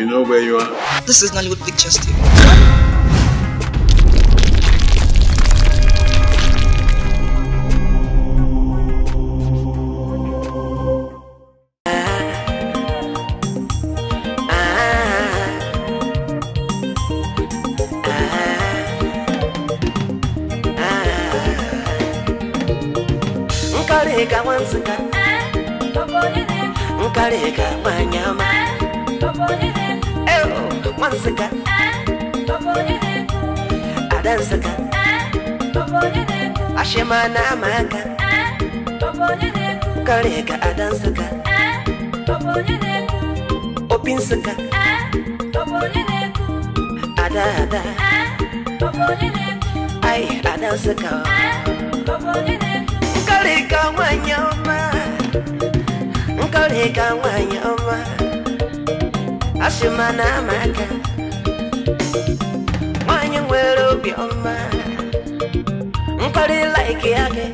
You know where you are? This is Nollywood Pictures TV. Nkarika wanyama, Wansaka, Adansaka, Ashimana Maka, Nkarika Adansaka, Opinsaka, Ada Ada, Ay Adansaka, Nkarika wanyama. Nkarika wanyama, Ashimana maka, nwanyị nwere obi ọma, nkọrị like ya gị,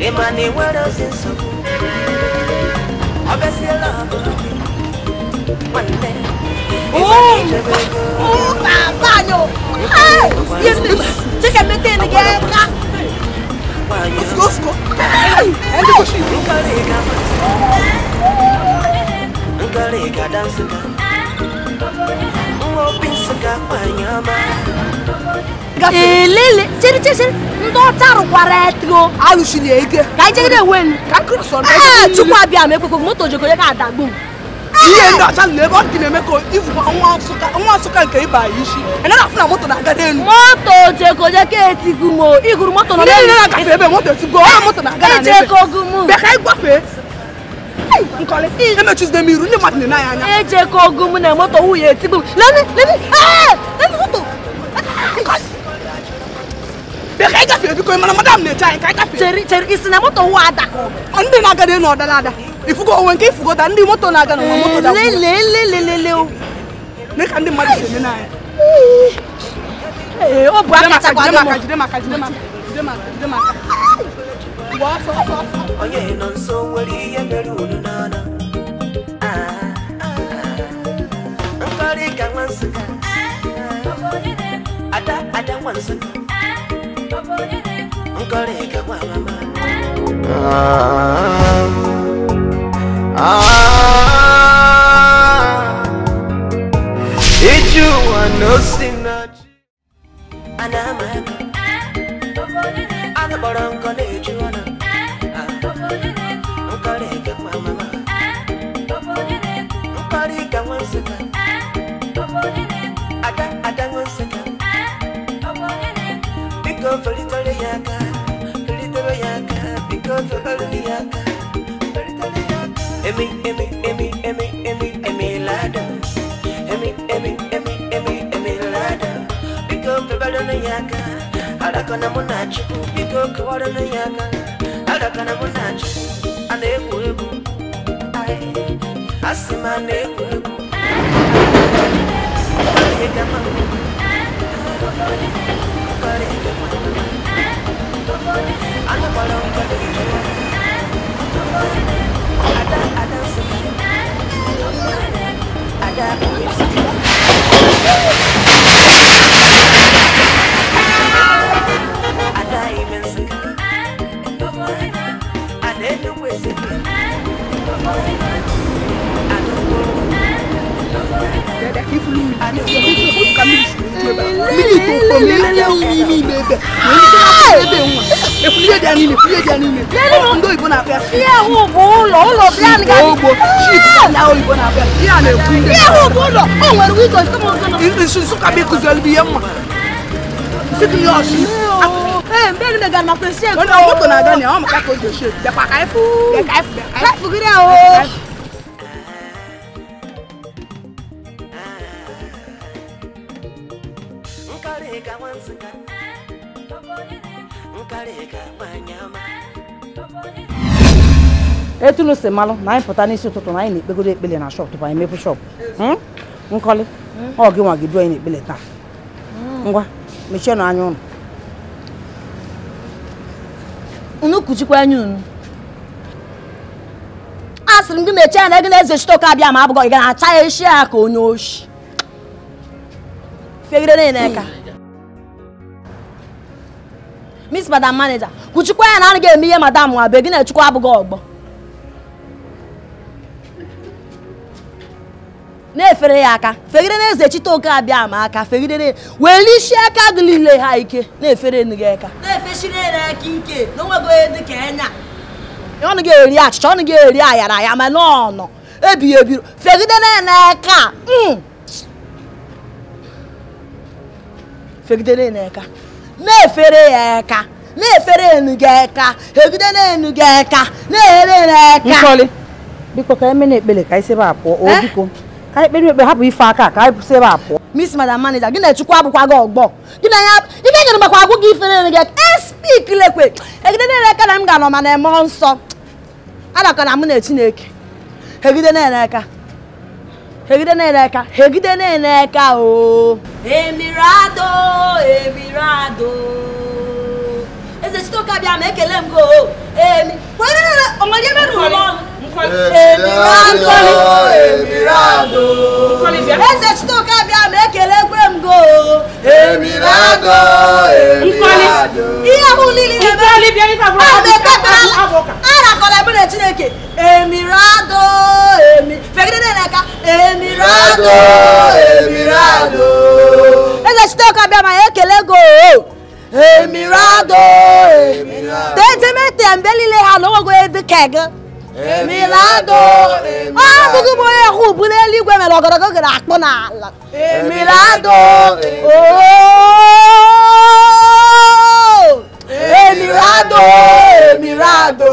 ịma na ị nwere ozi nsogbu, ọ bịaziela ọbụrụ gị, nwanne, ịma na ijebe ego. Let's go. Lele, chere chere, ndị ọcha rụkwara etro. Alụsiri ya ike. Ka anyị jegide welu. Ka cross on. Ee, Chukwu abịa m ekwekwe moto jekọrọ ka adagbu m. Ihe ndị ọcha lụrụ ebe ọ dị na-eme ka ivu nwa Nsụka nke ịba ya isi. Ị naghị afụ na moto na-aga n'elu. Moto jekọrọ ka etigbu m o. Iguru moto nọ n'elu. Ndị na-agafe ebe moto etigbu, ọ moto na-aga na n'ebe. Ejekogu m. Bịa ka anyị gwafee. Nkọli, emechuzide m iru, ndị mmadụ na-ene anyị anya. Ejekogu m na moto nwunye etigbu m. Lele, lele, ee, lele moto. Bịa ka anyị gafee biko, mana madam na-eche anyị ka anyị gafee. Chere, chere, isi na moto wụ ada. Ndị na-aga n'elu ọdara ada. Ifugo onwe nke ifugo da ndị moto na-aga n'ụwa moto da. Lele, lele, lele o. Mee ka ndị mmadụ si eme n'anya. Ee, ọ bụ aka chakwa Jide maka, jide maka, jide maka, jide maka, jide maka. Ngwa ọsọ, ọsọ, ọsọ. Onye nọ nso nwere ihe mere unu n'ọnụ. Nkarika nwa Nsụka, Ada Ada nwa Nsụka, Nkarika nwa mama. Iju wa no sinachi. Ana maka, ana kpọrọ nkọ na-eju ọnụ. Nkarika nwa mama, Nkarika nwa Nsụka, Ada Ada nwa Nsụka. Biko felitere ya aka, felitere ya aka, biko felitere ya aka, felitere ya aka. Emi emi emi emi emi emi lado, emi emi emi emi emi lado. Biko felitere ya aka, alakana mụ na Chukwu. Biko kụwara ya aka, alakana mụ na Chukwu. A na-egwu egwu, asị m a na-egwu egwu. Nkarika nwa Nkarika nwa Ana kpọrọ nkọ na-eju ọnụ. Ada Ada Nsụka, Ada Nsụka, Ada Ime Nsụka, Ada Enugwu Ezike, Ada Ogboro. Etulu si malụ na anyị pụta n'isi ụtụtụ na anyị na-ekpegoro ekpele na shọp tupu anyị mepụ shọp. Nkọli, ọ gị nwa gị duo anyị na-ekpele taa. Ngwa, mechie nụ anya ụnụ. Unu kuchikwa anya unu. A Asịrị m gị mechie ya na gị na-eze chitoke abịa ma abụghị ị ga na-acha ya isi ya ka onye oshi. Fegide na-eka. Miss Madam Manager, kwuchikwa ya na anaghị eme ihe madam nwa be gị na-echukwa abụghị ọgbọ. Na-efere ya aka, fegide na-eze chitoke abịa ma aka, fegide weli isi aka gị niile ha ike, na-efere enu gị aka. Na-efeshiri ya aka ike, na onwego onye dị ka enya. Ọnụ ga-eri achịcha, ọnụ ga-eri ayara ya ma n'ọnọ ebi ebi fegide na-aka. Fegide na-eka. Na-efere ya aka, na-efere enu gị aka, hegide na-enu gị aka, na-ehere aka. Nkọli, biko ka eme na-ekpele ka isi ebe a pụọ, o biko. Ka anyị kpere ekpe hapụ ife aka ka anyị si ebe a pụọ. Miss Madam Manager, gị na-echukwa abụkwa gị ọgbọ. Gị na ya, ife nyere makwa agwụ gị ifere enu gị aka. Espik lekwe, hegide na-ere aka na m ga-anọ ma na-eme nsọ. Anakọ na mụ na Chineke. Hegide na-ere aka. Hegide na-ere aka. Hegide na-ere aka o. Emirado, Emirado. Eze Chitoke abịa ma ekele m gị o. Emi. Kwere onwere ebe ruru m ọnụ. Emirado, Emirado. Eze Chitoke abịa ma ekele kwe m gị o. Emirado, Emirado. Ihe ahụ niile na-eme. Anakọla ebe na Chineke. Emirado, Emi. Fegide na-aka. Emirado, Emirado. Eze Chitoke abịa ma ekele gị o. Emirado, Emirado. Tetemete mgbe niile ha na onwego ebe ka gị. Emirado, abụghị m onye hụ bụ n'eluigwe mere ọgọrọgọ gara akpụ n'ala. Emirado, Emirado, Emirado.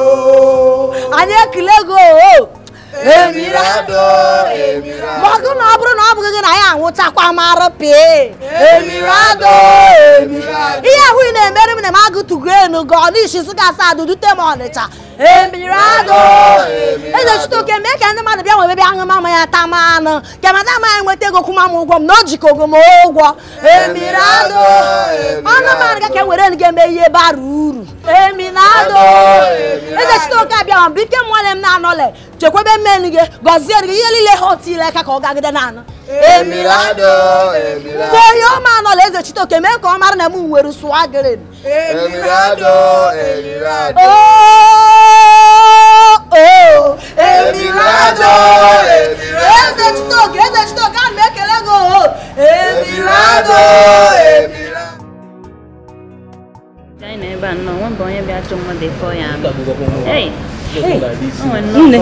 Anyị ekele gị o. Emirado, Emirado. Ma ọ na ọ bụrụ na ọ bụghị gị na ya anwụchakwa mara pee. Emirado, Emirado. Ihe ahụ ị na-emere m na m agụtụgo enu gị ọ n'isi sị asa adụ dute m Ọnịcha. Emirado, Eze Chitoke mee ka ndị mmadụ bịa nwebe bịa aṅụ mama ya taa m anụ ka madam anyị nweta ego kwụma m ụgwọ m na o jikọgo m ụgwọ. Emirado, ọnụ mmadụ ga ka e were gị eme ihe bara uru. Emirado, Eze Chitoke abịa ma bike m nwanne m na-anọle chekwebe mmenu gị gọzie gị ihe niile ha otile aka ka ọ gagide na-anụ. Emirado, Emirado. Mgbe onye ọma anọla Eze Chitoke mee ka ọ mara na m nwere swagrin. Emirado, Emirado. Oh, Emirado, Emirado. Eze Chitoke, Eze Chitoke, ana m ekele gị o. Emirado, Emirado. Anyị na ebe a nọ, nwebe onye bịa chụ mmadụ ịfọ ya. Hey, Nne,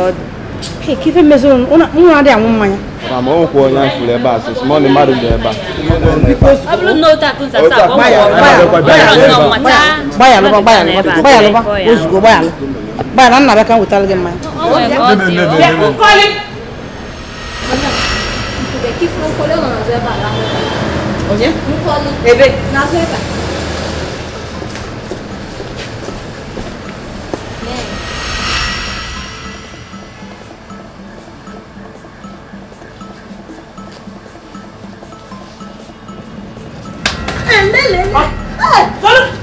hey, ka ife mezoro nwa adịghị aṅụ mmanya. Ma o nwekwa onye afụrụ ebe a sị small mmadụ dị ebe a. Ọ bụrụ na otu akụ nsasa abụọ Gbayalụba, gbayalụba, gbayalụba, ozugbo gbayalụ. Gbayalụ, nna bịa ka m wetara gị mmanya. Nkọli. Onye? Ebe?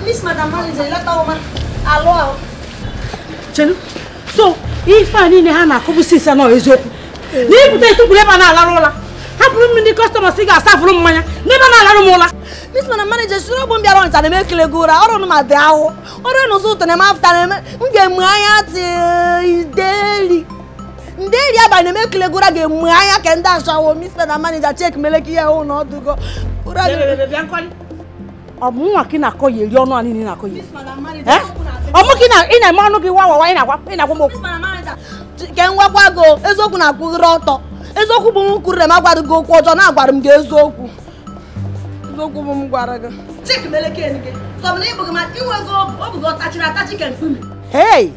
Miss Madam Manager, leta ọma. Alụ ahụ. Chelu, so ife a niile ha na-akụbụ sisi anọ eziokwu. Na ịpụta etukwuru ebe a na-alarụ ụla. Hapụrụ m ndị kọstọmas ị ga-asafụrụ mmanya n'ebe a na-alarụ m ụla. Miss Madam Manager, soro bụ m bịara Ọnịcha na-eme ekele gị ụra. Ọrụ ma dị ahụ. Ọrụ n'ụzọ ụtọ na-eme afta na-eme m ga-eme anya ideri. Nderi abalị na-eme ekele gị ụra ga-eme anya ka ndị ashawo. Miss Madam Manager, chek meleke ihe ahụ na ọdụgo. Ụra Ọ bụ nwa ka ị na-akọ ya eri ọnụ a niile na-akọ ya. Ọ mụ ka ị na-eme ọnụ gị wawawa ị na-agwa m okwu. Ke ngwakwa gị eziokwu na-akwụghịrị ọtọ. Eziokwu bụ m kwuru na m agwara gị okwu ọjọọ na-agwara m gị eziokwu. Eziokwu bụ m gwara gị. Chik meleke gị. Sọ bụ na ịbụghị ma inwego obu gị ọtachiri atachi ke nkume. Hey!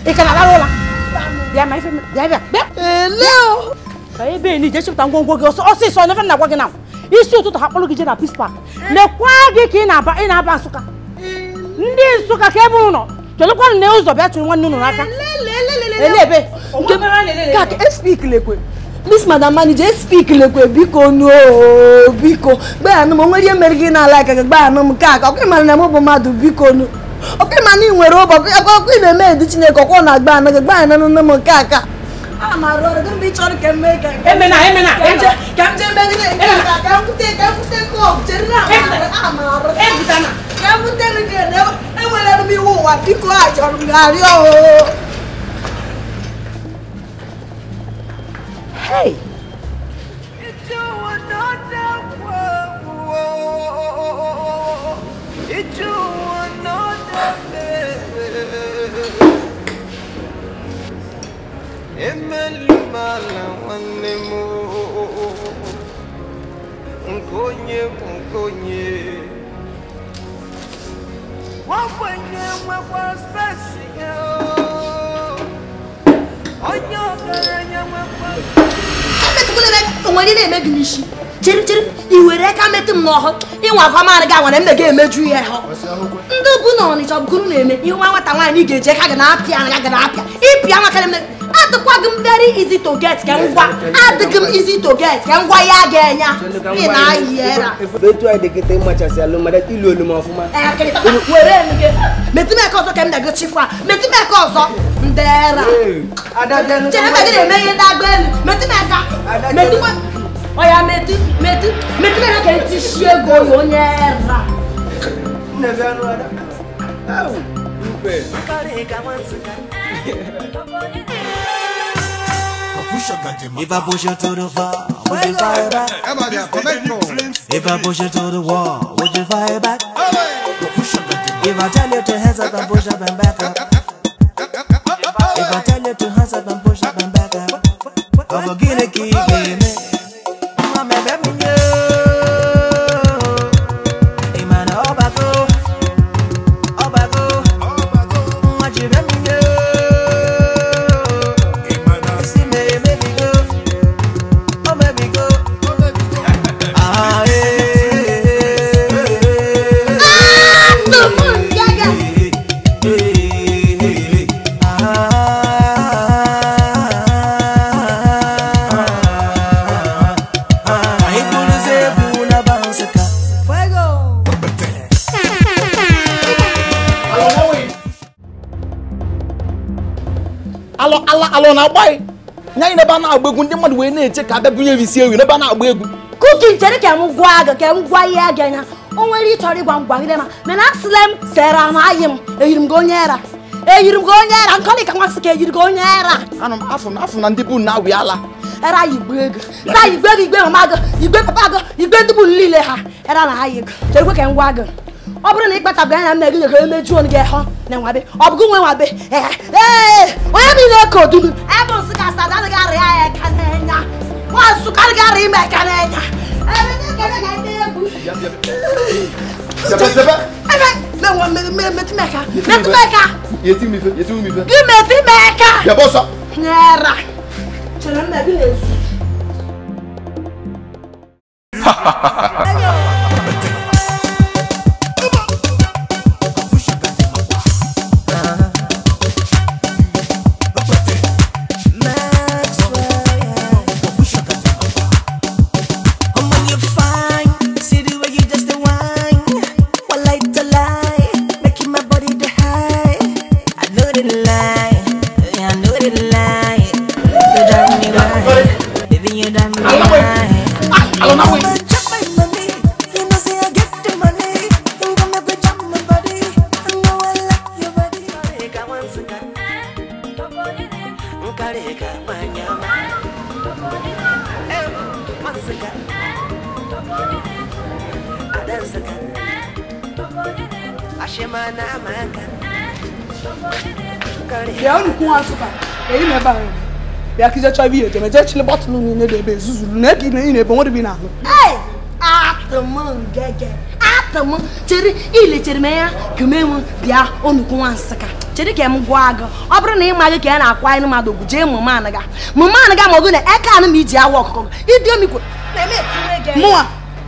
Ị ka na-alarụ ụla? Bịa ma ife bịa bịa bịa. Ele o. Ka ebe ni je chepụta ngwongwo gị ọsọ ọsịsọ n'ife na-agwa gị na isi ụtụtụ ha kpọrọ gị jee na Peace Park. Lekwa gị ka ị na-aba Nsụka. Ndị Nsụka ka ebe unu nọ chelekwanụ na ụzọ bịa chụrụ nwanne unu n'aka. Ele ebe. Ka espik lekwe. Please madam manager, speak lekwe biko no biko. Gba na m onwere ihe mere gị na like gba na m ka aka. Ọkwa ma na m bụ mmadụ biko no. Ọkwa ma na ị nwere ụbọ ọkwa ị na-eme edu Chineke ọkwa na agba na gba na m nke aka. A ma arụ ọrụ gịnị bụ ị chọrọ ka m mee ka Emena emena. Ka m jee mee gịnị ka m kwute kọp chere na a ma arụ. Ebutana. Ka m bute gị na enwere m iwu ụwa biko a chọrọ m ga-arịọ o. Hey. Onwere na-eme gị n'isi chere chere i were aka metụ m n'ọhụ ịnwa akwa maanị gị anwara m na-ga-emeju ihe ha ndị bụ na Ọnịcha bụkụrụ na-eme ihe nwa nwata nwaanyị ga-eji aka gị na-apịa anya gị na-apịa ịpịa maka na adịkwa gị m very easy to get ka ngwa adịghị m easy to get ka ngwa ya ga-enya ị na-ayị era etu anyị dịkịta ịmachasị alụ mmadụ ilu olu m ọfụma were nke metụ m aka ọzọ ka m na-go chifụ a metụ m aka ọzọ ndị era chere ma gị na-eme ihe ndị agba elu metụ m aka metụ oya metụ metụ metụ m aka ka ntị ego ya onye era nne bịa nụ ada If I push you to the fire, would you fire back? If I push you to the wall, would you fire back? If I tell you to hands up and push up and back up. If I tell you to hands up and push up and back up, I will get a key, give me. Alo na agba nya ị na-ebe na-agba egwu ndị mmadụ wee na-eche ka abịa bunye isi ewu n'ebe na-agba egwu kuki chere ka m gwa gị ka m gwa ihe gị anya o nwere ịchọrọ ịgwa ngwa gị ma mana asịla m sere m ayị m eyiri m gị onye era eyiri m gị onye era nkọlị ka nwa sị ka eyiri gị onye era anụ m afụ na ndị bụ na-awị ala era igbe ego ta igbe gị igbe mama gị igbe papa gị igbe ndị bụ niile ha era na ayị gị cherekwe ka m gwa gị ọ bụrụ na ị kpatabụ anya nna gị ga emeju ọnụ gị hụ na nwabe ọ bụgụ nwe nwabe ee onye bụ na-eke odulu ebe Nsụka sada anaghị arịa ya aka n'enya nwa Nsụka anaghị arịa ime aka n'enya gị metụ ime aka nyera chere nna gị na-ezu. Bịa ka ije chọọ ihe eje meje chili bọtụlụ niile dị ebe ezuzuru na ebe ị na-ebe nwere bi n'ahụ. Atụm ngege atụm chere ilechere m ya ka m enwe bịa onukwu nwa Nsụka chere ka m gwa gị ọ bụrụ na ị maghị ka ya na-akwa anyị mmadụ ogwu jee mụma anịga mụma anịga ma ọ bụ na eke anụ ma iji awa ọkụkọ ịdị omikwo mụnwa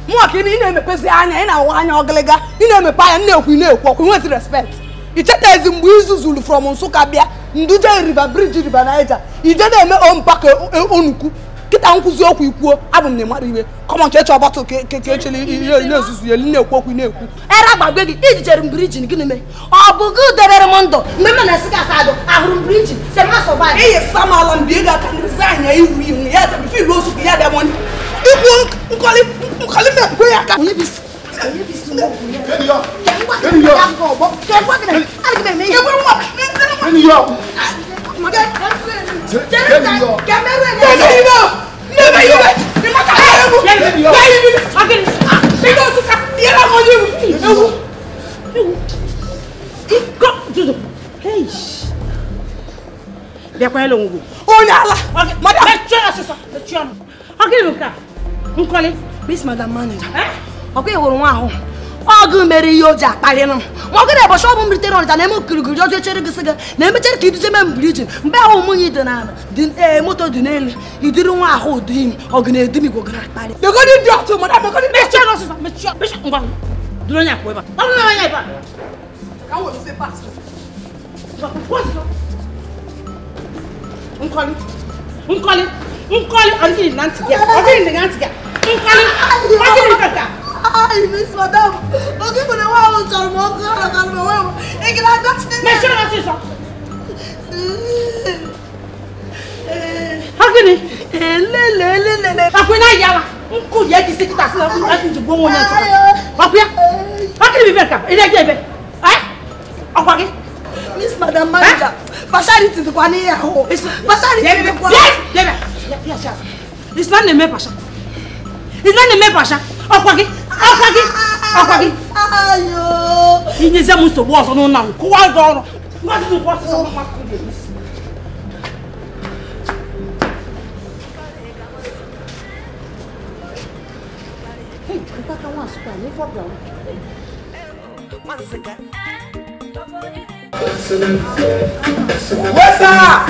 mụnwa ka ị na-emepezi anya ị na-awa anya ọgịlịga ị na-emepe anya na-ekwu ị na-ekwu ọkụ nwezi respect icheta ezi mgbe izu zuru from Nsụka bịa nduje river bridge river Niger ije na-eme ompaka onukwu Kịta nkwụzi okwu ikwuo abụ m na ịmara iwe kọmọn ka eche ọbọtụ ka echele ihe na-ezuzu ya na-ekwu okwu na-ekwu era gbagbe gị iji chere m brijin gịnị mee ọ bụ gị debere m ndụ mgbe m na-esi gị asa agụ ahụrụ m brijin sị m asọvaịv iyi samala m bie gị aka nrụzi anya iwu ihu ya sị bife ilu ozu ya dị mọni ikwu nkọli nkọli na-ekwe ya aka onye bụ isi Miss Madam Manager. Ọkwa ịhụrụ nwa ahụ ọgụ mere ihe o ji akpali m ma ọ gịrị ụbọchị ọ bụ m ritere ọnịcha na-eme okirikiri ọjọọ chere gị sị gị na emechere ka iduje mee mbrijin mgbe ahụ nwunye dị n'ala dị ee moto dị n'elu idiri nwa ahụ dị m ọgụ na-edu m igwe gị na-akpali Nkọli Nkọli ọ dịghị na ntị gị ọ dịghị na ntị gị Nkọli ọ dịghị ka Ai, Miss Madam, o que quando eu amo, eu amo, eu amo, é que lá gosta de mexeu na sisa. Hakini. Lele lele lele. Akwena yala. Nku ye ki sekita sila nju gbo won na so. Akwa. Hakini bi feka. Ile je be. Eh? Akwa ki. Miss Madam Manager, partiality dikwa ni ya ho. Partiality dikwa. Yes, ye be. Yes, yes. It's not name pasha. It's not name pasha. Akwa ki. Akwa gị. Ayo. Inyeze m nsogbu ọzọ n'ụlọ m kụwa gị ọrụ. Nwa gị kwa ọsịsọ mma kụrụ. What's up?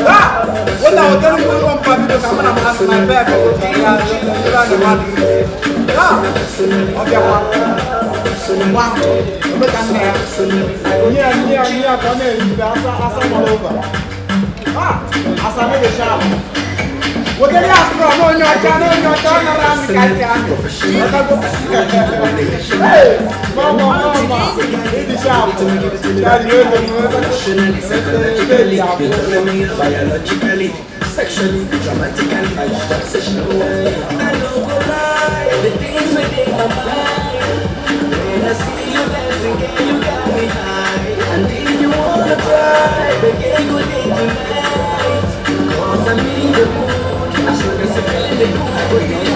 Ah! What I was telling you on Pablo, I'm gonna have my bag. Ah! Okay, one. Yeah, come here. Asa all over. Ah! Asa me the sharp. What can you ask for? No, no, no, no, no, Mama, mama, it is sharp. Biologically, sexually, dramatically, I don't go lie, the things within my mind. When I see you dancing, girl, you got me high. And if you wanna try, begin good day tonight. 'Cause I'm in the mood, as long as you're feeling the good, I will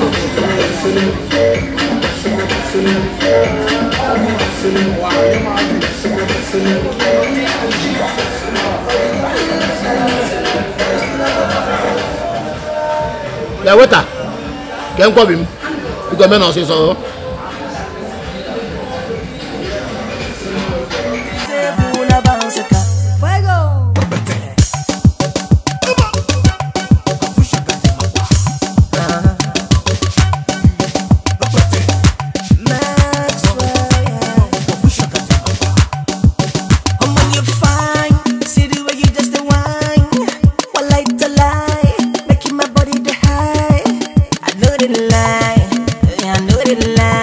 Ya weta ke nkwobi m biko me na ọsịsọ. I know the lie.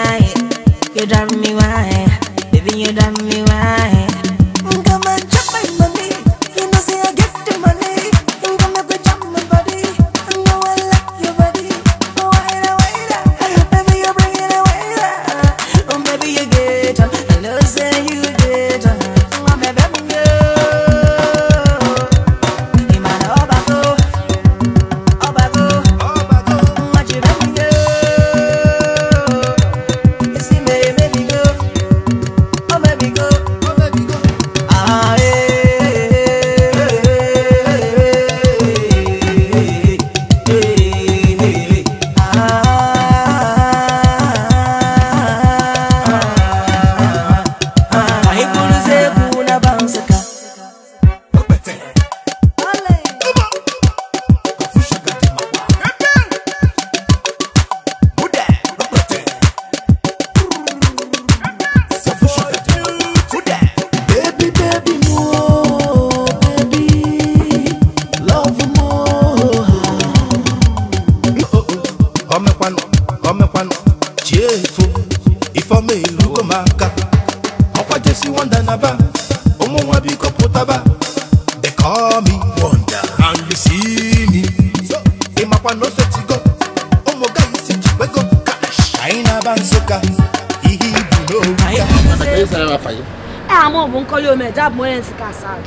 bụ Nkọli Omeje, abụ m onye Nsụka asaa.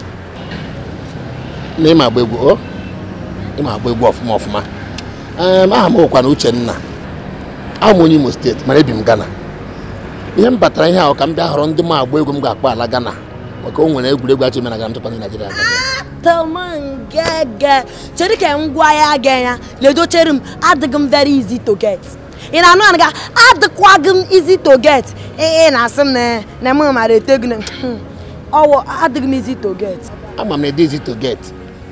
Na ịma agba egwu o? Ịma agba egwu ọfụma ọfụma. Aha m bụkwa na Uchenna. Abụ m onye Imo steeti mana ebi m Ghana. Ihe m batara ihe ahụ ka m bịa họrọ ndị ma agba egwu m ga-akpọ ala Ghana maka o nwere egwuregwu achọ ime na Ghana m chọkwa ndị Naịjirịa. Atụmngege chere ka m gwa ya ga ya ledochere m adịghị m very easy to get. Ị na-anụ anụ ga adịkwaghị m easy to get. Ị na-asị m na m mara ete gị ọwụ adịghị m easy to get. Ama m na easy to get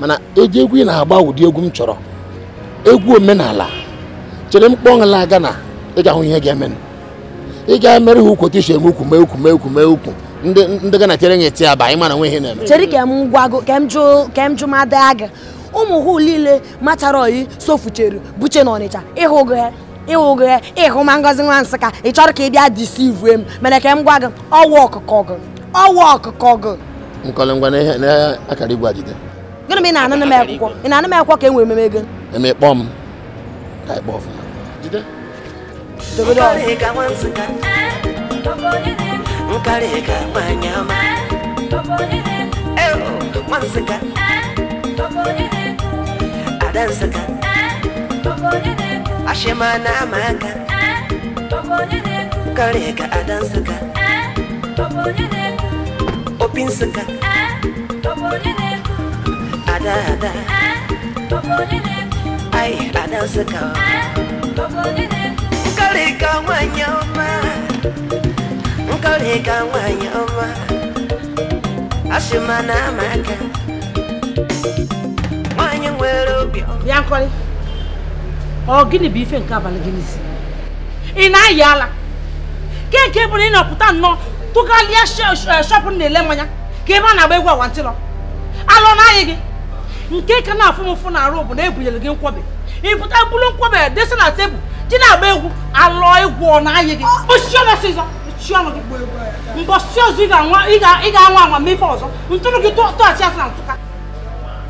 mana eji egwu ị na-agba ụdị egwu m chọrọ, egwu omenala. Chere m kpọọ ala Ghana ị ga-ahụ ihe ga-eme. Ị ga-emere ha ukwu otu eme ukwu mee ukwu mee ukwu mee ukwu ndị Ghana chere nye eti aba ịma na nwe ihe na-eme. Chere ka m gwago ka m jụ mada gị ụmụ hụ niile machara oyi sofuchere buche n'Ọnịcha ịhụ gị ịhụ ma Ngozi nwa Nsụka ị chọrọ ka ị bịa deceive m mana ka m gwa gị ọwụ ọkụkọ gị ọwụ ọkụkọ gị. Nkọli ngwa na akara igwe ajide. Gịnị ma ị na-anụ m akwụkwọ? Ị na-anụ m akwụkwọ ka e nwere ememe ego? Eme kpọọ m ka ịkpọ ọfụma. Jide. Nkarịka nwanyị ọma, nwa Nsụka, ada Nsụka, ashịma na ama aka, nkarịka ada Nsụka, opi Nsụka, ada ada, ai ada Nsụka, nkarịka nwanyị ọma. Nkarịka nwanyị ọma, asịma na ama aka, nwanyị nwere obi ọma. Bịa Nkọli, ọ gịnị bụ ife nke abalị gị n'isi? Ị na-ayị ala ke nke bụ na ị nọpụta nnọọ tụgharịa shọpụ na-ele mmanya ka ebe a na-agba egwu awantịlọ alụ na-ayị gị nke ka na-afụ m ụfụ na-arụ bụ na ebunyere gị nkwobe ị pụta bulu nkwobe desa na tebụl ji na-agba egwu alọ egwu ọ na-ayị gị ochi ọnụ ọsịsọ mbọsị ọzọ ị ga-anwa anwa mee ife ọzọ ntụrụ gị tụghachi azụ na Nsụka.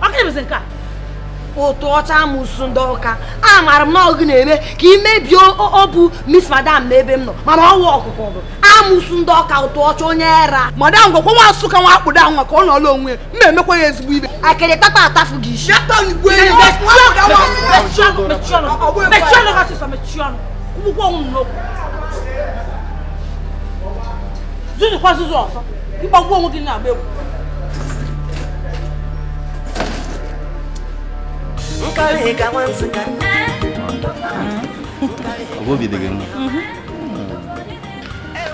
Ọ gịnị bụzi nke a? Ụtụ ọcha amụsụ ndị ọka amaara m na ọgụ na-eme ka ị mebie ọbụ Miss Madam na ebe m nọ mana ọwụ ọkụkọ bụ amụsụ ndị ọka ụtụ ọcha onye era. Madam gwakwa nwa Nsụka nwa akpụda nwa ka ọ nọọla onwe ya mma emekwa ya ezigbo ibe. Akịrị tata atafu gị isi. Mechie ọnụ gị ọsịsọ, mechie ọnụ kwụkwọ ọnwụ m n'okwu. Zuzukwa zuzu ọzọ ịgbagbuo onwe gị na-agba egwu. Nkarịka nwa Nsụka. Obi dị gị mma.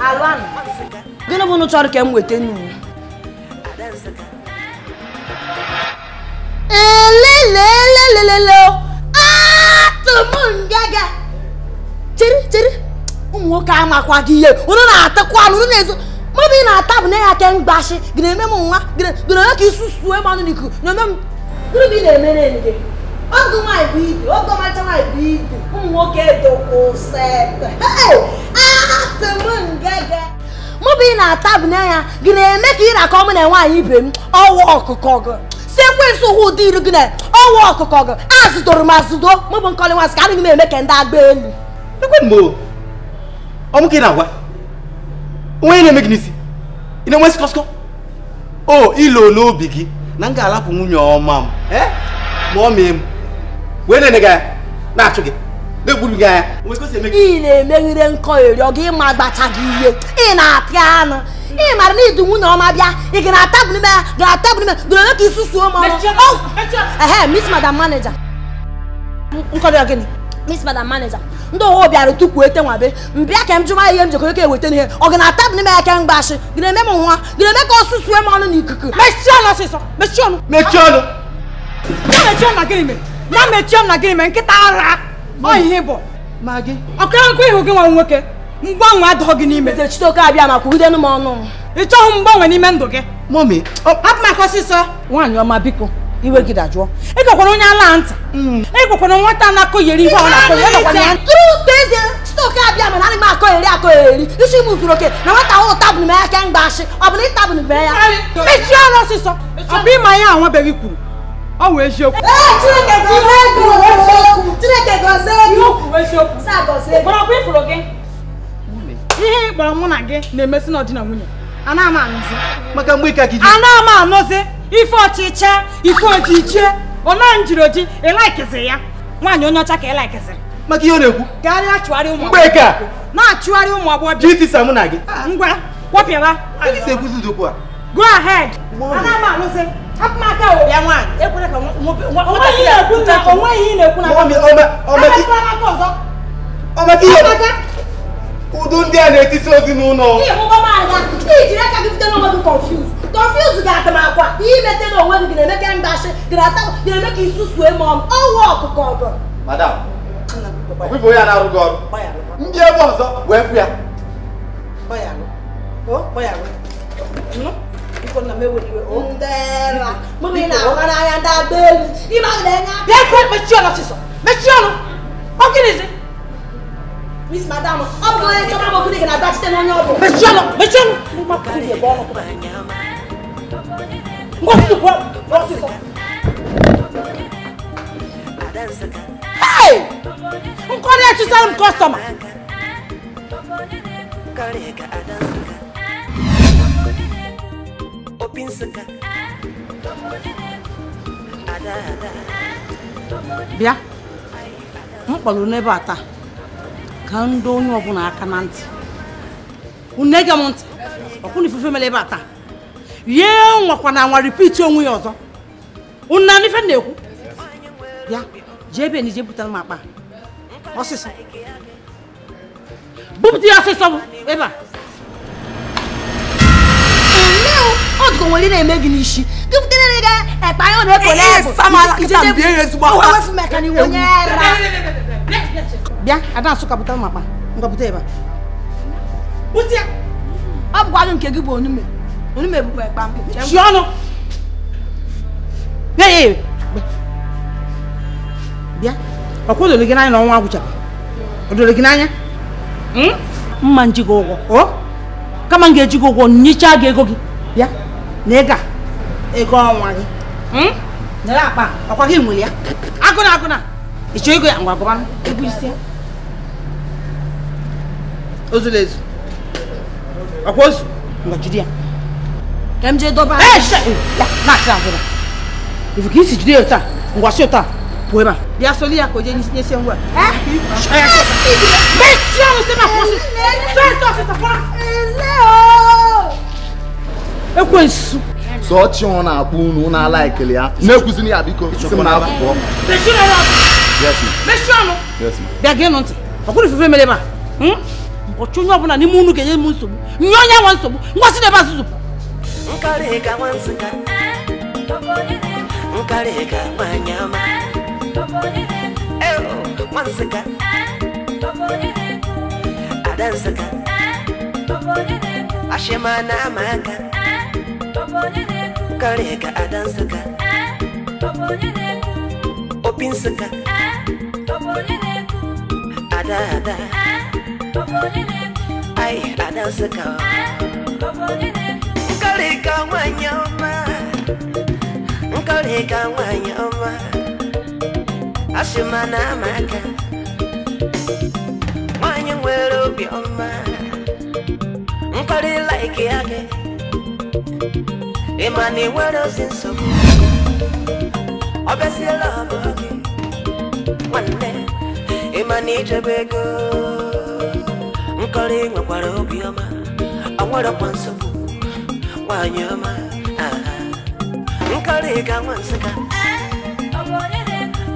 Alụanụ, gịnị bụ unu chọrọ ka m weta n'uwe? Elelelelelele atụmngege chere chere ụmụ nwoke amakwa gị ihe unu na-atakwa anụ unu na-ezo mọbụ ị na-ata bụ na ya ke mgbashi gị na-eme m nwa gị na-eme ka isusuo m ọnụ n'ikuku na-eme m gịnị bụ ị na-emere enyi gị? Ọgụ nwaanyị bụ ide, ọgụ ọmarịcha nwaanyị bụ ide, ụmụ nwoke dokwụsịtị. Atụmngege mọbụ ị na-ata bụ na ya gị na-eme ka ị na-akọ mụ na nwaanyị ibe m ọwụ ọkụkọ gị si ekwensu hụ ụdị iru gị na ọwụ ọkụkọ gị azụdoro m azụdo mụbụ Nkọli nwa Nsụka adịghị m eme ka ndị agba elu. Ekwe mgbe ọ mụ ka ị na-agwa onye na-eme gị n'isi ị na-enwe skọskọ o ilo n'obi gị na m ga-alapụ nwunye ọma m ma ọ mee m wee na-ene gị anya na-achụ gị na-egburu gị anya. Ị na-emeghire nkọgheri ọ gị ma gbacha gị ihe ị na-apịa anụ ị mara na idu nwunye ọma bịa ị ga na-atabụ n'ime ya ga-atabụ n'ime gị na-eme ka isusuo m ọnụ. Ehe, Miss Madam Manager. Nkọli ọ gịnị? Miss Madam Manager, ndị ọghọ bịara tupu ete nwabe mbịa ka m jụma ihe m jekọrọ ka eweta n'ihe ọ ga na-atabụ n'ime ya ke mgbashi gị na-eme m nwa gị na-eme ka ọ susuo m ọnụ n'ikuku. Mechie ọnụ ọsịsọ, mechie ọnụ. Mechie ọnụ. Ya mechie ọnụ na gịnị mere? Ya mechie ọnụ na gịnị mere? Nkịta ara ọ ihe bụ Ma gị ọkara nkwa ịhụ gị nwa nwoke mgbanwe adọghọ gị n'ime. Chitoke abịa ma kwugidenu m ọnụ. Ị chọghị mgbanwe n'ime ndụ gị. Mọmi, hapụ m aka ọsịsọ. Nwaanyị ọma biko iwe gị dajụọ. Ị gwakwara onye ala ntị. Ị gwakwara nwata na-akọgheri ihe ọ na-akọgheri. Ị gwakwara ya. Trutezie Chitoke abịa mana anaghị m akọgheri akọgheri isi m zuru oke na nwata ahụ tabụrụ m ya kemgbe ashị ọ bụ na ị tabụrụ m ya. Mechie ọnụ ọsịsọ. Ọ bụ ịma ihe anwabeghị kwuru ọ wụ eziokwu. Ee, Chineke gọzie gị. Chineke gọzie gị. Sa gọzie gị. Mana ọkwa ịfụrụ gị. Ihe ị kpọrọ mụ na gị na-emesi na ọdị na nwunye Ana m anụzi. Maka mgbe ka gị. Ana m anụzi. Ife ọchịcha, ife ojiche. Ọ na njiri oji, ị laikizi ya. Nwaanyị onye ọcha ka ị laikiziri. Maka ihe ọ na-ekwu. Karịa chụgharị ụmụ mgbe ka. Na-achụgharị ụmụ agbọghọ. Ji tisa mụ na gị. Ngwa, kwọpịawa. Anyị si ekwuzi okwu a. Go ahead. Ana m anụzi. Hapụ m aka o. Ya nwaanyị, ekwela ka onweghị ihe na-ekwu na. Ọ maka ihe. Udo ndị a na-etisi ozi n'ụlọ. Ijiri aka gị bute n'onwe gị confuse. Confuse ga-ata m akwa. Ihe imete n'onwe gị na-eme ka ndashi ga-eme ka isusue m ọnụ. Ọwụ ọkụkọ ọgọ. Madam, ọ bụ onye a na-arụ gị ọrụ. Ndị ebe ọzọ wee fụ ya. Ndera, mụ na ahụ n'anya ndị agba elu. Ime ahụ na-enye aka. Bịa kwe mechie ọnụ ọsịsọ. Mechie ọnụ. Ọ gịnịzi? Miss Madam, ọ bụ onye chọrọ m okwu dị gị na-adachite n'onye ọ bụ. Mechie ọnụ, mechie ọnụ. Ngwa ọsịsọ pụọ, ọsịsọ. Hey! Nkọrị achụsara m kọstọma. Bịa, m kpọrọ n'ebe a taa. Ka ndị onye ọbụla aka na ntị. Unu ege m ntị. Ọkwụna ifufe mere ebe a taa. Ye nwakwa na nwa repeat onwe ya ọzọ. Unu na ife na-ekwu. Bịa, jee ebe na ije butere m akpa. Ọsịsọ. Bupụta ya ọsịsọ bụ ebe a. Ọ dịka onwere na-eme gị n'isi. Gị butere gị ekpa anyị ọ na-eko n'ebe. Bịa, Ada Nsụka butere m akpa. Ngwa bute ebe a. Bute ya. Ọ bụkwa gị nke gị bụ onume. Onume bụkwa ekpa m. Chi ọnụ. Bịa ya. Bịa. Ọ kwụdoro gị n'anya na ọnwa agwụchapụ. Ọ doro gị n'anya? Mma nji gị ụgwọ. O? Kama m ga-eji gị ụgwọ nyichaa gị ego gị. Bịa. Na ego a. Ego ọnwa gị. Nere akpa. Ọkwa gị nwere ya. Agụna agụna. Ị chọọ ego ya ngwa gụbanụ. Ego isi ya. Ozuru ezu. Ọkwa ozu. Ngwa jide ya. Ka m jee dọba. Ee, ya na-achị azụ. Ifu ka isi jide ya taa. Ngwa si taa. Pụọ ebe a. Bịa soli ya ka o jee nyesie ngwa. Mechie ọnụ sị ma kwụsị. Sọsọ sọ. Ekwensu. Sọ chi ọ na-akpọ unu na-ala ekele ya. Na-ekwuzini ya biko. Sị m na-apụ. Mechie ọnụ. Yes ma. Mechie ọnụ. Yes ma. Bịa gee nụ ntị. Ọ kwụrụ ifufe mere ebe a. Ụbọchị onye ọbụla n'ime unu ga-enye m nsogbu. Nye onye nwa nsogbu. Ngwa si n'ebe a zuzupụ. Nkarịka nwa Nsụka. Nkarịka nwanyị ọma. Nwa Nsụka. Ada Nsụka. Ashịma na ama aka. Nkarịka Ada Nsụka. Opi Nsụka. Ada Ada. Ai, Ada Nsụka. Nkarịka nwanyị ọma. Nkarịka nwanyị ọma. Ashịma na ama aka. Nwanyị nwere obi ọma. Nkarị like ya gị. Ịma na ị nwere ozi nsogbu. Ọ bịaziela ọbụ gị. Nwanne, ịma na ijebe ego. Nkọrị nwekwara obi ọma. Ọ nwerekwa nsogbu. Nwanyị ọma. Nkọrị ga nwa Nsụka.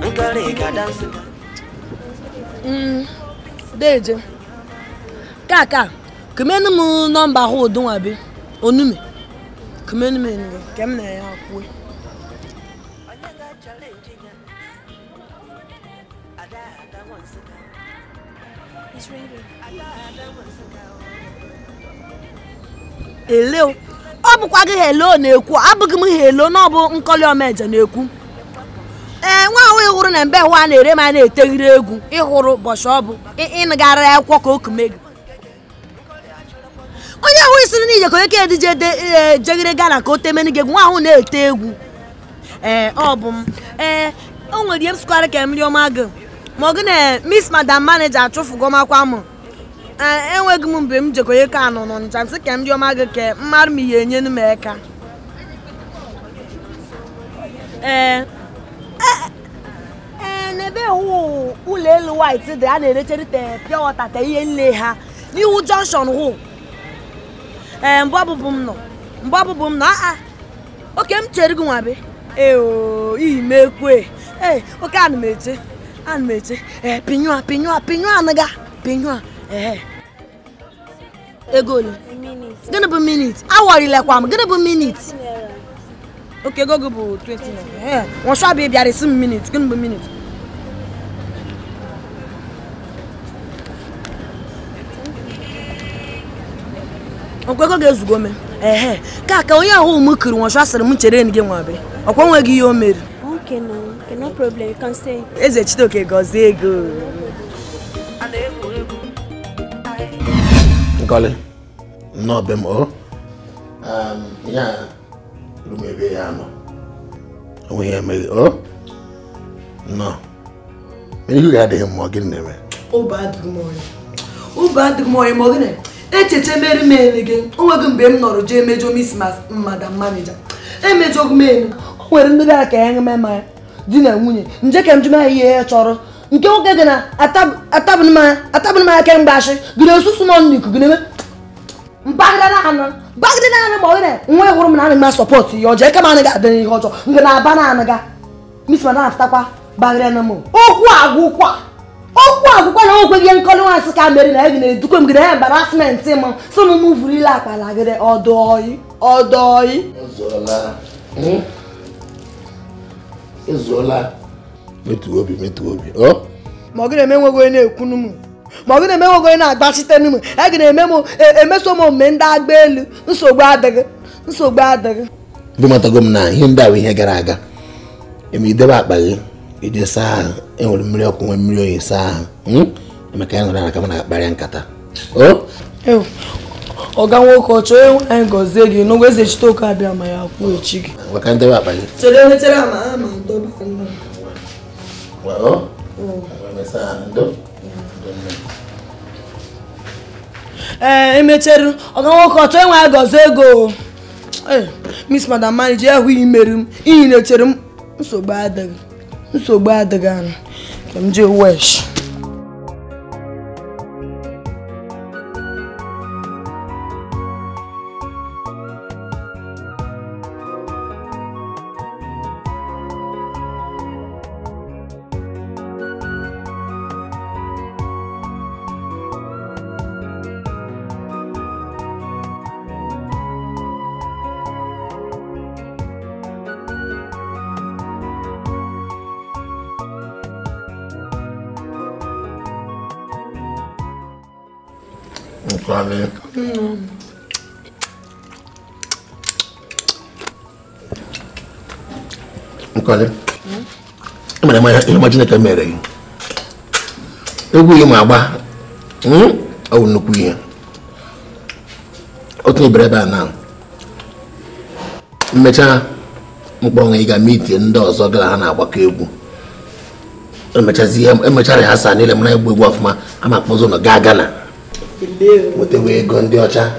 Nkọrị ga Ada Nsụka. Deje. Kaka, kemenu m nọmba ahụ odunwa be. Onume. Kemenu m enu ke m na ya akwụ. Hello. Ọ bụkwa gị hello na-ekwu, abụghị m hello na ọ bụ Nkọli Omeje na-ekwu. Ee, nwa ahụ ịhụrụ na mbe hụ a na-ere ma na-etegiri egwu ịhụrụ ụbọchị ọ bụ ịnụgara akwụkwọ ka okume gị. Onye ahụ isiri n'ije ka onye ka edije jegere Ghana ka o temeni gị egwu, nwa ahụ na-ete egwu. Ee, ọ bụ m. Ee, o nwere ihe m sịkwara ka m rịọ ma gị. Ma ọ gị na Miss Madam Manager achụfụgo m akwa m. Enweghị m mgbe m jekọnye ka anọ n'Ọnịcha m sị ka m rịọ ma gị ke mmadụ m ihe enye m eka. Ee n'ebe hụ ụlọ elu white dị a na-erecherịta pure water ta ihe nle ha n'ihu junction hụ. Ee mgbe ọbụbụ m nọ a oke m chere gị nwa be. Ee o imekwe. Ee oke ana m eche ee pinyụa anaga pinyụa. Ee ego ole? Gịnị bụ minute? Awọrilekwa m gịnị bụ minute? Oke ego gị bụ 20 naira. Nwọsọ bụ bịara isi m minute gịnị bụ minute? Ọkwa ego ga-ezugo me. Ehe ka onye ahụ m kiri nwọsọ asịrị m chere gị nwa be. Ọkwa nweghị ihe o mere. Okay, no. Okay, no problem. You can stay. Eze Chitoke gọzie ego. Nkọli, nnọọ be m o. Ya rum ebe ya nọ. Onwe ya emeghị o. Nnọọ. Ihu ya adịghị mma, gịnị na-eme? Obi adịghị m ọyị ma ọ gịnị? Echeche mere m elu gị. O nweghị mgbe m nọrọ jee mejọ Miss Madam Manager. Emejọ m elu. O nwere ndị gara ka ya ṅụme mmanya di na nwunye nje ka m jụma ihe ya chọrọ nke nwoke gị na atabụn mmanya kemgbe ashị gị na osusu nọ n'ikuku na-eme mpaghara naanị ma ọ gị na nwa hụrụ m na ana m asọpọtụ ihe ọjọọ eke m anaghị adị n'ihe ọjọọ nke na-aba na anaga Miss Madam afụtakwa baghara na m okwu agwụkwa na okweghị ihe nkọli nwansị ka mere na gị na-edukwe m gị na embarasmentị m sị m m vuru ile akpala gịrị ọdọọyị Ezuola. Metụ obi ọ ma ọ gị na-eme enweghị onye na-ekwunu m ma ọ gị na-eme enweghị onye na-agbachite m a gị na-eme m emeso m omume ndị agba elu nsogbu adịghị Ndị matago m na ihe ndị a bụ ihe gara aga. Eme idebe akpa gị ije saa ahụ enwere mmiri ọkụ nwee mmiri oyi saa ahụ emeka ya nọrọ aka m na-akparịa nkata o ọga nwoke ọ chọọ enwe anyị gọzie gị n'ogwe Eze Chitoke abịa ma ya kwuo echi gị maka ndebe akpa gị chere chere ama ama dobe nnu. Ee emechere ọga nwoke ọ chọọ enwe anyị gọzie ego. Ee Miss Madam Manager ahụ imeri m iyi na-echere m nsogbu adịghị anụ ka m jee wesh. Nkọli, ihe ma Chineke mere gị egwu ihe ma agba ọ bụ nnukwu ihe otu ibere ebe a na mmechaa mkpọnwụ ị ga mitie ndị ọzọ gara ha na-agbakọ egwu emechara ha saa niile mara egwu egwu ọfụma ama akpọzụ ụlọ gaa Ghana nwetewe ego ndị ọcha.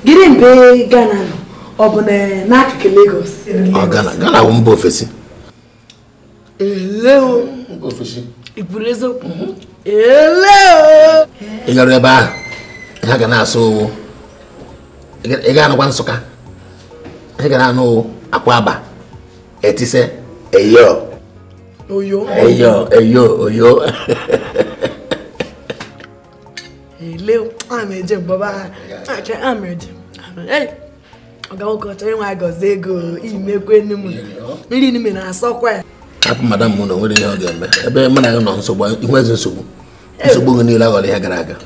Gịnị mgbe Ghana nọ? Ọ bụ n'akụkụ Lagos? Ọ Ghana bụ mba ofesi. Mba ofesi. Ị kwuru eziokwu? Ele Ị gara ebe ahụ ha ga na-asụ owu ị ga-anụkwa Nsụka ị ga na-anụ owu akwa aba etise eyo oyo eyo eyo oyo. Ele ameje baba ameje. Ọga nwoke ọ chọrọ inwe agọzi ego imekwe nne m nri n'ime na-asọkwa ya. Hapụ madam m na onwere ihe ọ ga-eme ebe mụ na gị nọ nsogbu ihu ezi nsogbu nsogbu gị niile aghọrọ ihe gara aga.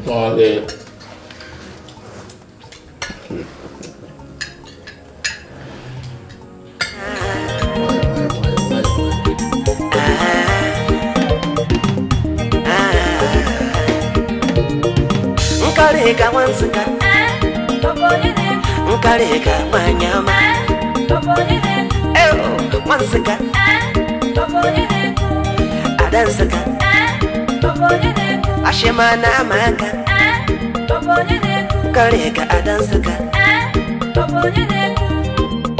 Nkọli. Nkarịka nwa Nsụka, nkarịka nwanyị ọma. Nwa Nsụka, ada Nsụka, ashịma na ama aka. Nkarịka ada Nsụka,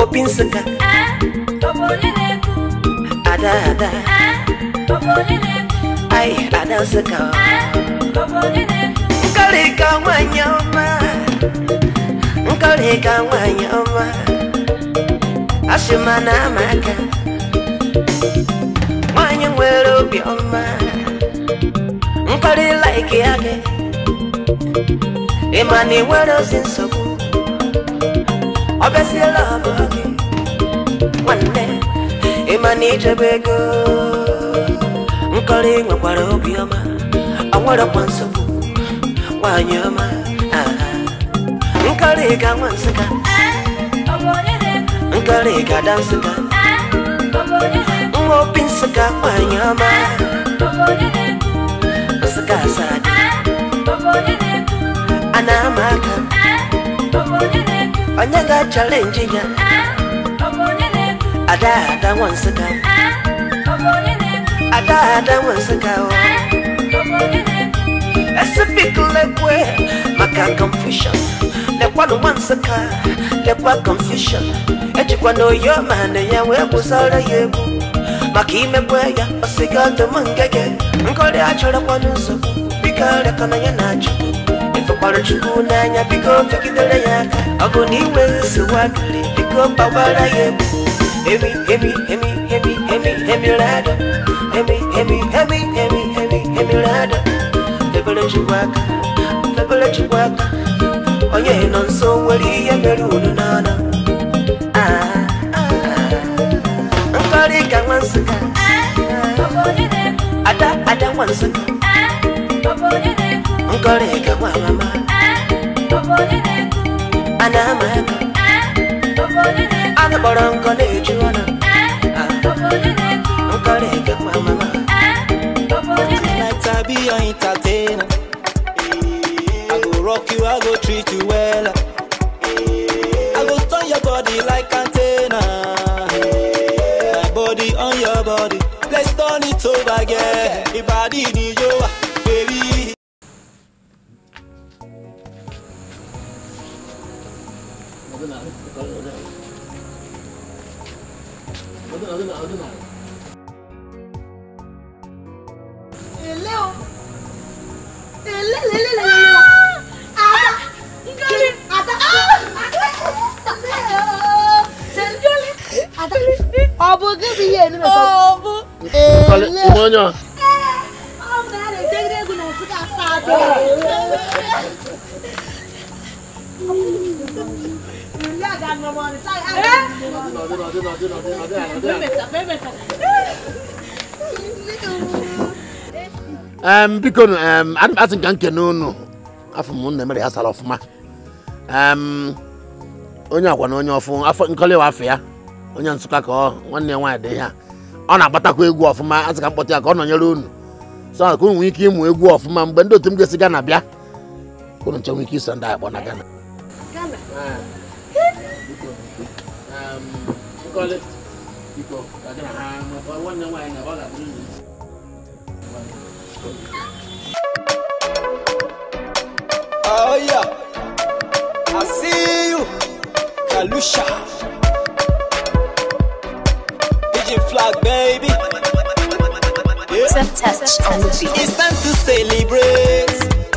opi Nsụka, ada ada, ai ada Nsụka. Nkarịka nwanyị ọma, nkarịka nwanyị ọma, ashịma na ama aka. Nwanyị nwere obi ọma, nkarị like ya gị, ịma na ị nwere ozi nsogbu, ọ bịaziela ọbụ gị nwanne, ịma na ijebe ego. Nkarị nwekwara obi ọma, ọ nwerekwa nsogbu, nwanyị ọma. Nkarịka nwa Nsụka, nkarịka ada Nsụka, nwa opi Nsụka nwanyị ọma. Nsụka asad, a na-ama aka, onye ga-achalenji ya. Ada ada nwa Nsụka, ada ada nwa Nsụka. Esipikilekwe maka confusion, lekwa nwa Nsụka, lekwa confusion. Ejikwa na oyo ma na ya wee kwụsara ya egwu, maka imekwe ya ọsịga ọdụm ngege. Nkọrị achọrọkwanụ nsogbu, biko rịọkọna ya na Chukwu. Ifekwara Chukwu n'anya, biko fegidere ya aka. Ọ bụ na inwe nsogbu adịrị, biko gbawara ya egwu. Emi emi emi emi emi emi rado, emi emi emi emi emi emi rado. Febere Chukwu aka, febere Chukwu aka. Onye nọ nso nwere ihe mere unu n'ọnụ. Nkarịka nwa Nsụka, ada ada nwa Nsụka, nkarịka nwa mama, a na-ama aka, anụ kpọrọ nkọ na-eju ọnụ. Nkarịka nwa mama. Tonight I be your entertainer. I go rock you, I go treat you well. I go turn your body like antenna. My body on your body, let's turn it over again. Okay. Body ni yo, baby. Ele o, ele le le le le. Ada, ada, ọ bụ gị bụ ihe enu mesọ? Ọ bụ. Onye ọ? Ọ bụ na ya na-etegide egwu na Nsụka asaa. Biko asị nka nkene unu afọ m na emere ya sara ọfụma. Onye akwa na onye ọfụ afọ nkọli wa afọ ya, onye Nsụka ka ọ nwanne ya nwaanyị dị ya, ọ na-agbatakwa egwu ọfụma. Asị ka mkpọta ya ka ọ nọnyere unu so ka unu nwee ike ịmụ egwu ọfụma mgbe ndị otu m ga-esi Ghana bịa, ka unu nche nwee ike iso ndị akpọ na Ghana. Oh yeah, I see you, Kalusha, DJ Flag, baby. Yeah. It's time to celebrate.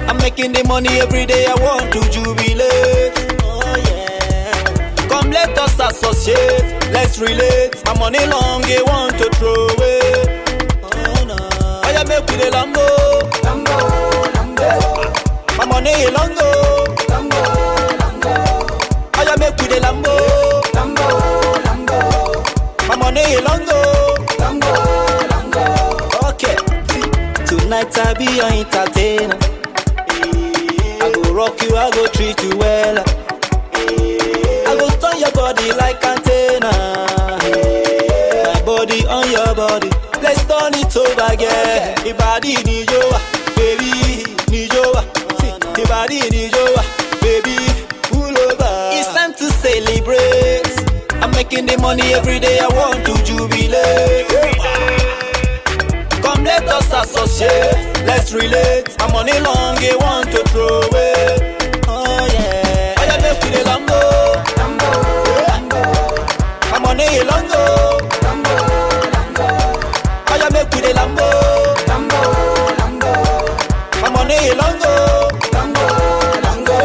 I'm making the money every day. I want to jubilate. Oh yeah. Come let us associate, let's relate. My money long, they want to throw away. Oh no. I make with the Lambo, Lambo, Lambo. My money long go, Lambo, Lambo. I make with the Lambo, Lambo, Lambo. My money long go, Lambo, Lambo. Okay, tonight I be your entertainer. I go rock you, I go treat you well. I go turn your body like antenna. My body on your body, let's turn it over again. Okay. Body ni yo, baby ni yo. See, Everybody in the baby, pull over. It's time to celebrate. I'm making the money every day. I want to jubilate. Come let us associate, let's relate. My money long, I want to throw away. Oh yeah, I am with the Lambo, Lambo, Lambo. My money long, Lambo, Lambo. I am with the Lambo, Lambo, Lambo. My money long, Lambo, Lambo.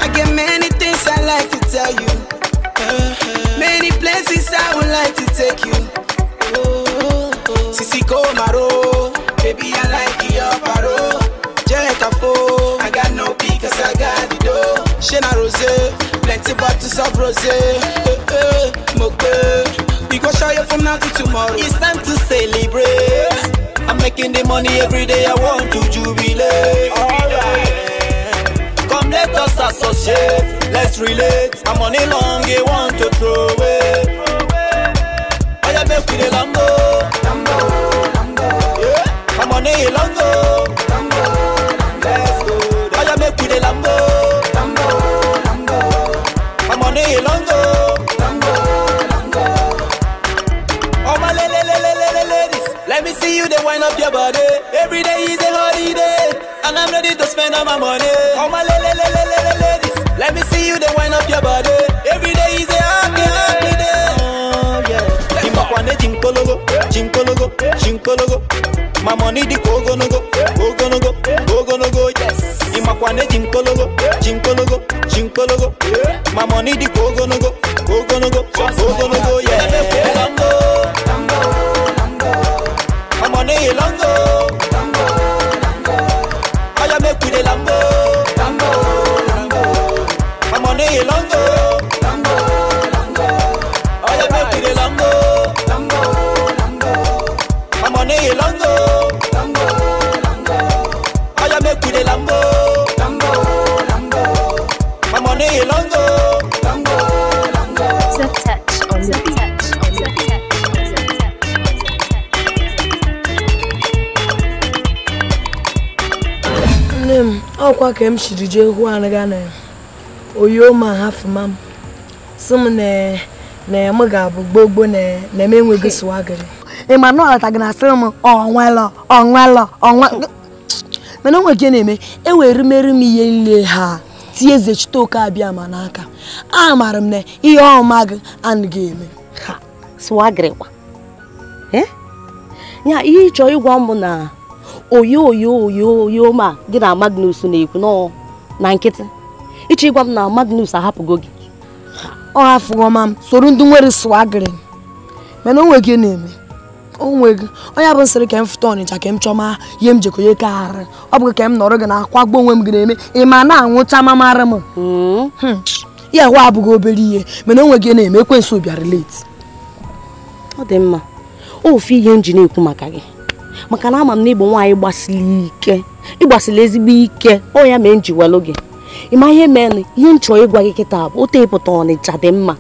I get many things I like to tell you, many places I would like to take you. Sisi Komaro, baby I like your paro. Jekafo, I got no because I got the dough. Shena Rose, plenty bottles of rosé. Moke, we go show you from now to tomorrow. It's time to celebrate. I'm making the money every day. I want to jubilate. Alright. Come let us associate, let's relate. My money long, I want to throw away. I am with the Lambo, Lambo, Lambo. Yeah. My money long, Lambo, Lambo. Let's go. I am with the Lambo, Lambo, Lambo. My money long, Lambo, Lambo. Oh my ladies, let me see you they wind up your body. Every day is a holiday, and I'm ready to spend all my money. Oh my ladies, let me see you they wind up your body. Every day is a happy, happy day. Oh yeah. Chinkologo, chinkologo, chinkologo. My money di kogonogo, kogonogo, kogonogo, yes. Imakwane chinkologo, chinkologo, chinkologo. My money di kogonogo, kogonogo, kogonogo, yeah. Lambo, lambo, lambo. My money longo, lambo, lambo. I am with the lambo, lambo, lambo. My money longo, lambo, lambo. I am with the lambo. Money longo, lambo, lambo. I am with the lambo, lambo, lambo. My money longo, lambo, lambo. Touch on the touch on the touch on the touch. Nne m, ọkwa ka m shiri jee hụ anaga na oyo ma hafu mam. Sị m na m ga-abụ gbogbo na m enweghị swaggery. Emmanuel tagina sị m onwelo onwelo onwe mana onwe gị na-eme ewere meru m ihe nle ha tie eze chitoke abịa ma n'aka amaara m na ihe ọma gị anaghị eme ha swaggery kwa ya ihe ịchọ ịgwa m na oyo oyo oyo oyo ma gị na Magnus na-ekwu nọ na nkịtị ịchọ ịgwa m na Magnus ahapụgo gị ọ hafụgo ma m soro ndị nwere swaggery mana onwe gị na-eme onwego onye bụ nsịrị ka m fụta Ọnịcha ka m chọma ihe m jekonye ka arụ ọ bụ ka m nọrọ gị na akwagbo onwe m gị na-eme ị ma na-anwụcha mamara m ya ahụ abụghị obere ihe mana onwe gị na-eme ekwensu bịara late. Ọ dị mma ofu ihe m ji na-ekwu maka gị maka na ama m na ịbụ nwaanyị gbasiri ike ịgbasiri ezigbo ike ọ ya mee m ji welụ gị ịma ihe menụ ihe m chọrọ ịgwa gị kịta bụ otu ịpụta Ọnịcha dị mma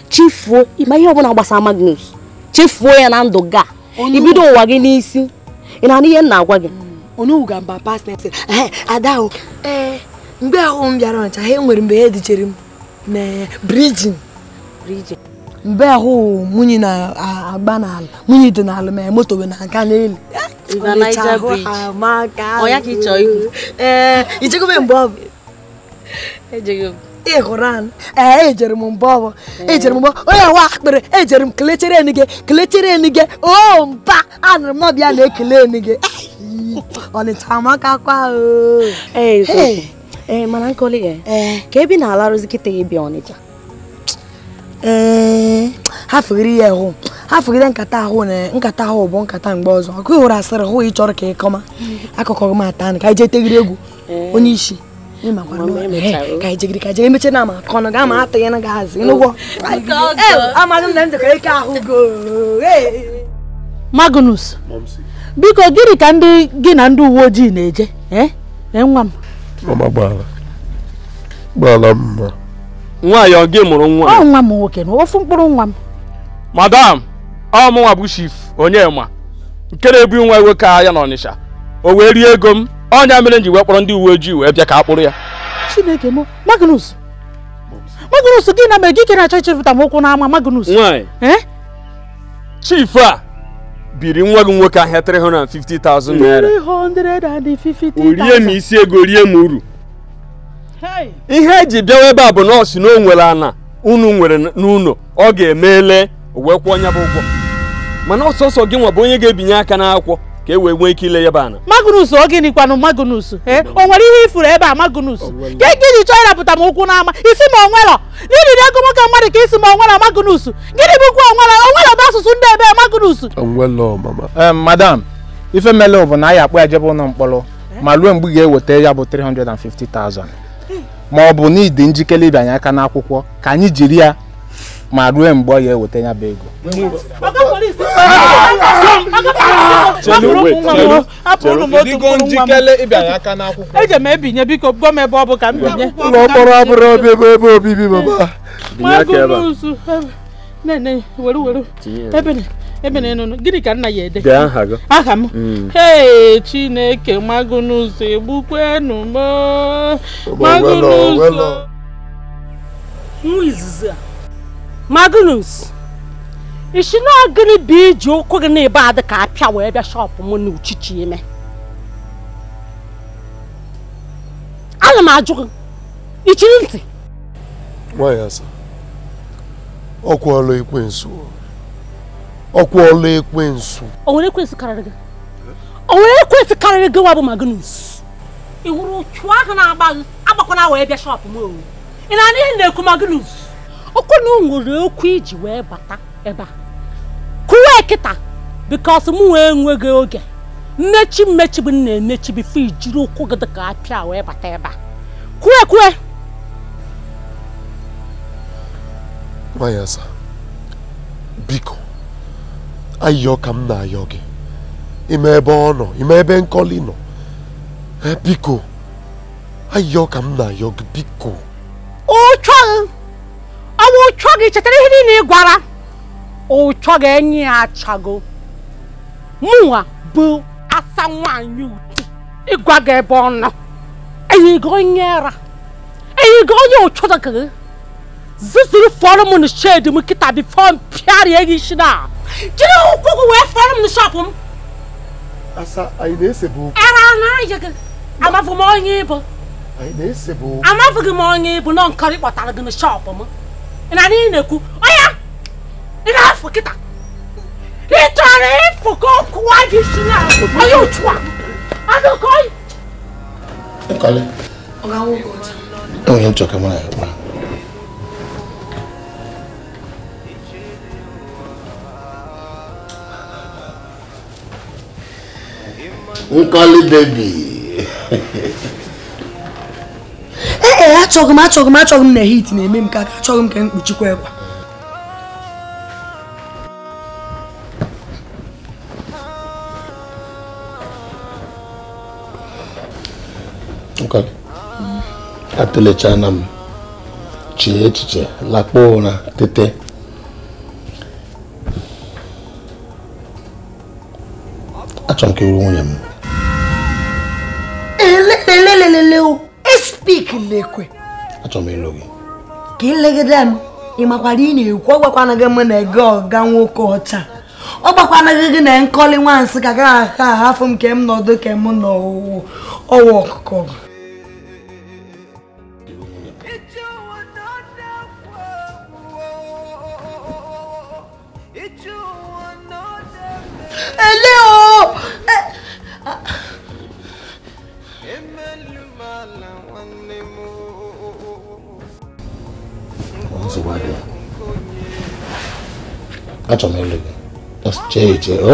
chefuo ịma ihe ọbụla gbasara Magnus chefuo ya na ndụ ga ibido ụwa gị n'isi ị na-anụ ihe m na-agwa gị onuga mba pasnet ada o ee mgbe ahụ m bịara Ọnịcha ha enwere mgbe ha dichere m na brijin mgbe ahụ nwunye na-agba n'ala nwunye dị n'ala ma moto wee na-aga n'elu ee ichegobe mgbe ọ bụ ị hụrụ anụ ee ejere m mbọ ọ bụ ejere m mbọ onye nwa akpịrị ejere m kelechere enige kelechere enige o mpa anụrụ m ọbịa na-ekele enige Ọnịcha amaka kwa o. Ee mana nkọli ya ka ebe ị na-alarụzi kịta ịbịa Ọnịcha ee ha fugiri ya hụ ha fugide nkata ahụ na nkata ahụ bụ nkata mgbe ọzọ ọkụ hụrụ asịrị hụ ị chọrọ ka ị kọma akụkọ m ata ka anyị jee tegiri egwu onye isi ka anyị jegiri ka jee emeche na ama akọnụ ga ama atịghị na gaazị n'ụgwọ amaghị m na m jekọrọ ike ahụ go. Magnus biko gịnị ka ndị gị na ndị uwe ojii na-eje nwa m mama gbala mma nwaanyị ọ gị mụrụ nwa ọ nwa m nwoke na ofu mkpụrụ nwa m madam ọ mụnwa bụ chief Onyema nke na-ebu nwa nwoke ahịa n'Ọnịsha o wee rie ego m Ọnya mere nji wee kpọrọ ndị uwe ojii wee bịa ka a kpụrụ ya. Chineke m, Magnus. Magnus gị na mere gị ka na-achọ ichefụta m okwu n'ama Magnus. Nwaanyị. Chief a biri nwa gị nwoke ahịa 350,000 naira. 350,000. O rie m isi ego rie m uru. Ihe eji bịawa ebe a bụ na ọ sị na o nwere ana unu nwere n'ụlọ ọ ga-emele wee kwụọ onye bụ ụgwọ. Mana ọsọsọ gị nwa bụ onye ga-ebinye aka n'akwụkwọ ka e wee nwee ike ile ya bụ ana. Magnus ọ gịnị kwanụ Magnus? O nwere ihe ifuru ebe a Magnus? Ka gịnị chọọ ịrapụta m ụkwụ n'ama? Isi ma o nwere n'ihi na ego nwoke mmadụ ka isi ma o nwere Magnus. Gịnị bụkwa onwere onwere bụ asụsụ ndị ebe Magnus? Onwere mama. Madam, ife mele bụ na anyị akpọ ya jebe ụlọ mkpọrọ ma ruo mgbe ị ga-eweta ya bụ 350,000. Ma ọ bụ na ịdị njikere ịbịanye aka n'akwụkwọ ka anyị jiri ya ma ruo mgbe ọ ga-eweta ya bụ ego. Eje m ebinye biko gwa m ebe ọ bụ ka m binye. Ụlọ mkpọrọ abụrụ ebe obibi mama. Magnus, nene were were. Ebene nụnụ gịnị ka nna ya ede? Aha m. Hey Chineke Magnus egbukwenu m. Magnus. Nwa izizi a. Magnus, isi na gịnị bụ iji ụkwụ gị na-ebe adị ka apịa wee bịa shọpụ m na uchichi ime? Ana m ajụ gị, ichiri ntị? Nwaanyị asa, ọkwụ ọlụ ekwensu. Ọkwụ ọlụ ekwensu. O nwere ekwensu karịrị gị? O nwere ekwensu karịrị gị nwa bụ Magnus? Ị hụrụ otu ahụ na-agba gị agbakwana wee bịa shọpụ m o. Ị na-anụ ihe na-ekwu Magnus? Okwu na o nwere okwu iji wee bata ebe a. Kwuwe kịta because m wee nweghị oge. Mmechi mmechi bụ na-emechi bifo ijiri ụkwụ gị dịka apịa wee bata ebe a. Kwuwe kwuwe. Nwaanyị asa, biko, ayọ ka m na-ayọ gị. Ime ebe ọ nọ, ime ebe Nkọli nọ. Biko, ayọ ka m na-ayọ gị, biko. Ụchọ gị! Ọwụ ụchọ gị chetara ihe niile ị gwara. Ụchọ gị enyi ya achago. Mụnwa bụ asa nwaanyị uti ịgwa gị ebe ọ nọ. Enyi gị onye ara. Enyi gị onye ụchọ gị gị. Zuzuru fọrọ m na shed m kịta bifo m pịarịa gị isi na. Jiri ụkwụ gị wee fọrọ m na shọpụ m. Asa, anyị na-esebe okwu. Ara na-ayị gị. Amafụ m onye ịbụ. Anyị na-esebe okwu. Amafụghị m onye ịbụ nọ nkọrị kpọtara gị na shọpụ m. Ị na n'ihi na-ekwu, ọya! Ị na-afụ kịta! Ị chọrọ ịfụ ka ọ kụwa gị isi na onye otu a! Adụkọ! Nkọli. Enweghị m chọrọ ka mụ na ya kpaa. Nkọli baby. Ee, achọghị m na heat na-eme m ka achọghị m ka m kpuchikwa ekwa. Nkọli, atụlechana m, chee echiche, lakpuo ụra, tete. Achọrọ m ka ị bụrụ nwunye m. Elelelelele o. Speak lekwe. Achọrọ m ịlụ gị. Ka ilegide m, ị makwara ị na-ekwu ọ gwakwana gị m na ego ọga nwoke ọcha. Ọ gbakwana gị na Nkọli nwansị ka ga aka ahafụ m ka m nọdụ ka m nọ ọwa ọkụkọ. Ele o! Nsogbu adịghị. Achọrọ m ịlụ gị. Just chee eche, o?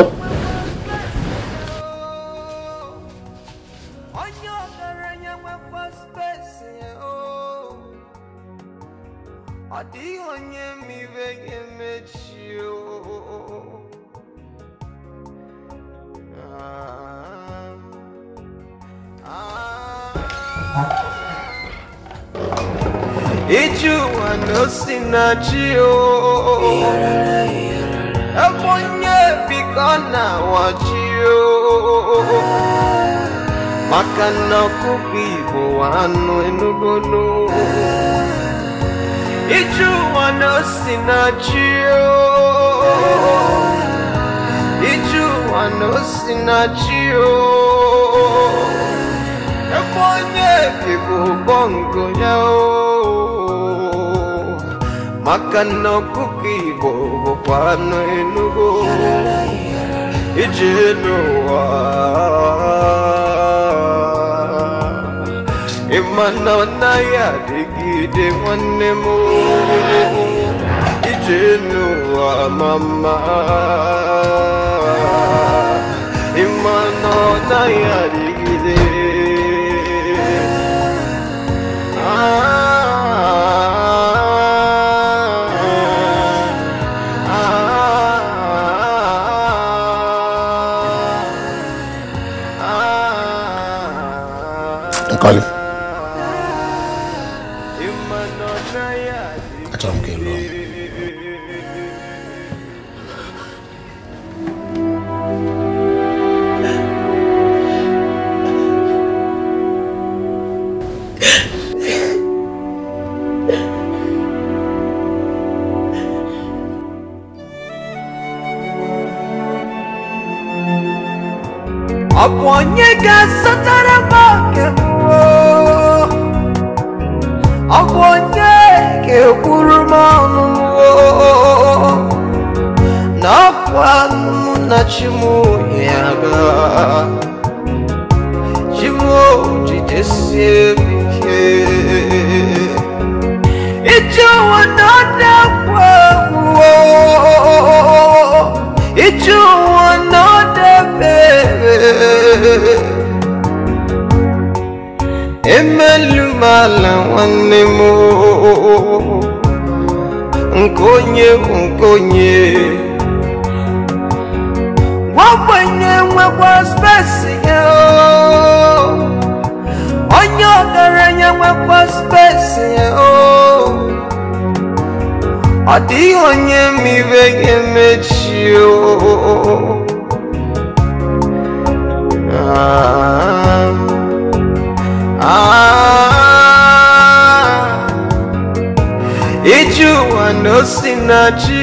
Maka na ọkụkọ Igbo anụ enugonu. Ije ụwa na osi na chi o. Ije ụwa na osi na chi o. Ebe onye bi bụ bongo ya o. Maka na ọkụkọ Igbo bụkwa anụ Enugu. Ije n'ụwa ịma na ọ naghị adịgide nwanne m. Ije n'ụwa mama ịma na ọ naghị adịgide. Nkọli, achọrọ m ka ị lụọ m. Ọ bụ onye ga-azọtara m oke m? Ọ bụ onye ga-ekwuru m ọnụ m? Na ọkwa mụ na chi m ya ga chi m jidesie m ike. Ije ụwa na ọ na-ekwu egwu, ije ụwa na ọ na-ebe. Emelu m ala nwanne m, nke onye nke onye. Nwagbenye nwekwa spesi ya, onye ọgaranya nwekwa spesi ya. Ọ dịghị onye ma ibe ga-emechi o. Ije ụwa na osi na chi.